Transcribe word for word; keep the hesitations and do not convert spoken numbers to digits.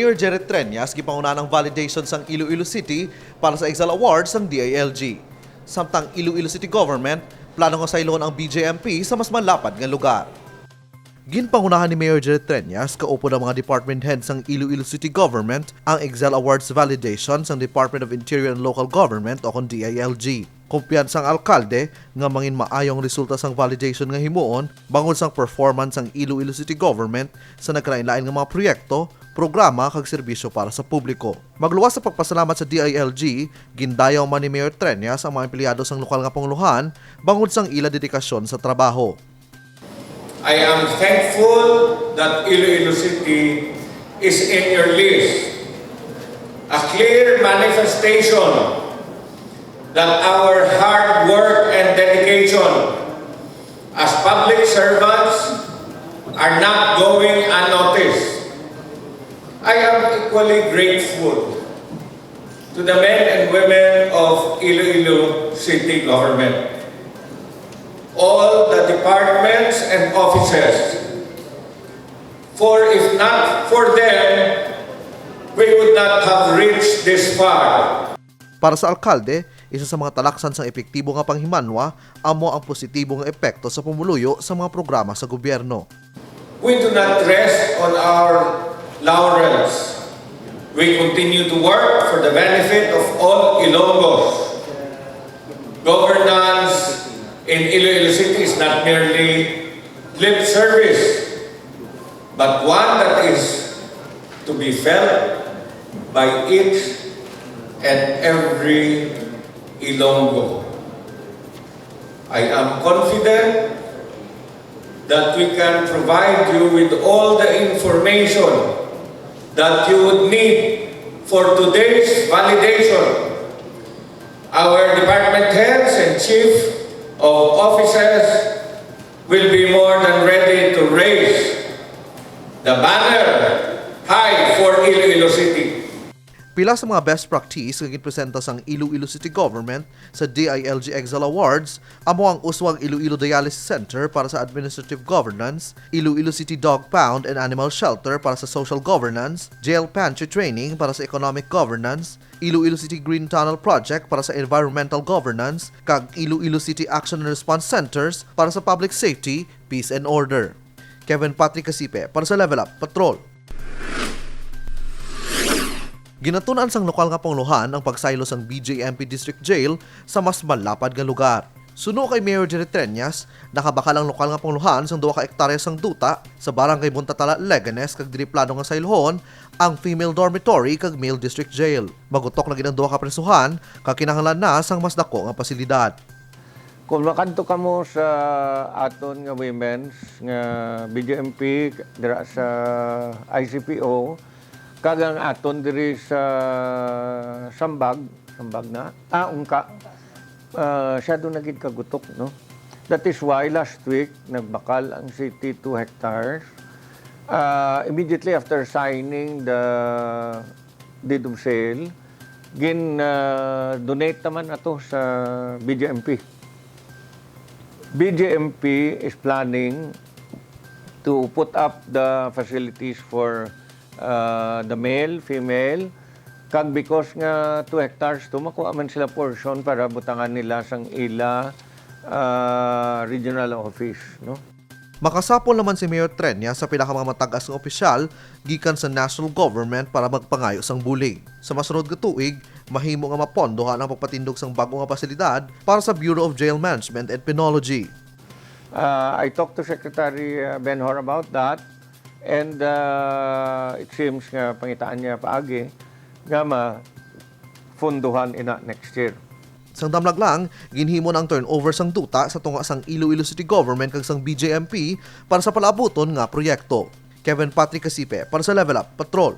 Mayor Jerry Treñas, gipangunahan ang validation sang Iloilo City para sa Excel Awards sang D I L G. Samtang Iloilo City Government, plano nga sayloon ang B J M P sa mas malapad nga lugar. Ginpangunahan ni Mayor Jerry Treñas, kaupod ang mga department head sang Iloilo City Government, ang Excel Awards validation sang Department of Interior and Local Government o kon D I L G. Kumpiyansa ang alkalde nga mangin maayo ang resulta sang validation nga himuon bangod sang performance sang Iloilo City Government sa nagkalain-lain nga mga proyekto, programa, kag serbisyo para sa publiko. Magluwas sa pagpasalamat sa D I L G, gindayaw man ni Mayor Treñas ang mga empleyado sang lokal nga pangulohan bangod sang ila dedikasyon sa trabaho. I am thankful that Iloilo City is in your list, a clear manifestation that our hard work and dedication as public servants are not going unnoticed. I am equally grateful to the men and women of Iloilo City Government, all the departments and offices, for if not for them, we would not have reached this far. Para sa alkalde, isa sa mga talaksan sang epektibo nga panghimanwa amo ang positibo nga epekto sa pumuluyo sa mga programa sa gobyerno. We do not rest on our laurels. We continue to work for the benefit of all Ilonggos. Governance in Iloilo City is not merely lip service, but one that is to be felt by each and every Ilonggo. I am confident that we can provide you with all the information that you would need for today's validation. Our department heads and chief of offices will be more than ready to raise the banner high for Iloilo City. Pila sa mga best practice nga ginpresenta sang Iloilo City Government sa D I L G Excel Awards amo ang uswag Iloilo Dialysis Center para sa Administrative Governance, Iloilo City Dog Pound and Animal Shelter para sa Social Governance, Jail Pantry Training para sa Economic Governance, Iloilo City Green Tunnel Project para sa Environmental Governance, kag Iloilo City Action and Response Centers para sa Public Safety, Peace and Order. Kevin Patrick Casipe para sa Level Up Patrol. Ginatun-an sang lokal nga pangulohan ang pagsaylo sang B J M P District Jail sa mas malapad nga lugar. Suno kay Mayor Jerry Treñas, nakabakal ang lokal nga pangulohan sang duha ka ektarya sang duta sa Barangay Buntatala, Leganes, kag diri plano nga saylohon ang female dormitory kag male district jail. Magutok na gid ang duha ka presohan, kag kinahanglan na sang mas dako nga pasilidad. Kung makadto kamo sa aton nga women's nga B J M P dira sa I C P O, kag ang aton diri sa Sambag, Sambag na, ah, Ungka, ah, siya doon naging kagutok, no? That is why last week, nagbakal ang city two hectares. Ah, immediately after signing the deed of sale, gin, ah, donate naman ato sa B J M P. B J M P is planning to put up the facilities for, ah, the male, female, kag because nga two hectares to, makuha man sila portion para butangan nila sang ila, ah, regional office, no? Makasapol naman si Mayor Treñas sa pila ka mga matag-as nga opisyal gikan sa national government para magpangayo sang bulig. Sa masunod nga tuig, mahimo nga mapondohan ang pagpatindog sang bag-o nga pasilidad para sa Bureau of Jail Management and Penology. Uh, I talked to Secretary, uh, Benhur about that, and, uh, it seems nga pangitaan niya paagi nga mapunduhan ina next year. Sang damlag lang, ginhimo na ang turnover sang duta sa tunga sang Iloilo City Government kag sang B J M P para sa palaabuton nga proyekto. Kevin Patrick Casipe para sa Level Up Patrol.